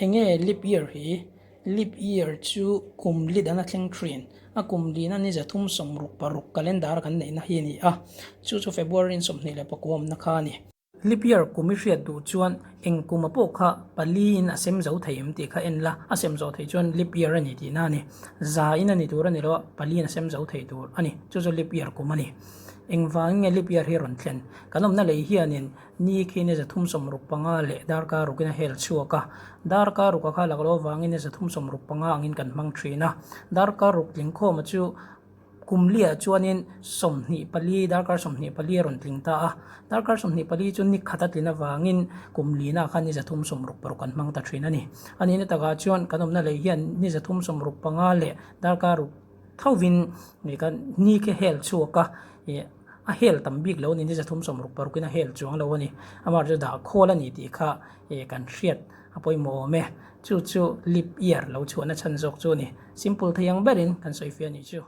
Enge leap year hi? Leap year chu kum li dan a thleng thin. A kum lina ni 366 calendar kan neihna hi a ni a, chu chu February in 24 awmna kha a ni. Leap year kum i hriat duh chuan eng kuma pawh kha pali in a sem zo thei em tih kha en la, a sem zawh theih chuan leap year a ni tihna a ni. Za in a ni tur a ni lo a, pali in a sem zo thei tur a ni. Chu chu leap year kum a ni. Engvangin nge leap year hi a rawn thlen? Kan awmna lei hianin Ni khi ni 365 leh darkar rukin a hel chhuak a, darkar ruka kha lak lo avangin ni 365 angin kan hmang thin a. Darkar ruk tling khawma chu kum liah chuanin 24, darkar 24 a rawn tling ta a. Darkar 24 chu ni khat a tlin avangin kum lina khan ni 366 kan hmang ta thin a ni. A nihna takah chuan kan awmna lei hian ni 365 leh darkar ruk thovin ni khi hel chhuak a. A hel tam bik lo a ni, ni 366 in a hel chuang lo a ni. Amah chu dah khawl a ni tih kha kan hriat a pawimawh awm e. Chu chu leap year lo chhuahna chhan zawk chu a ni. Simple thei ang berin kan sawi fiah a nih chu.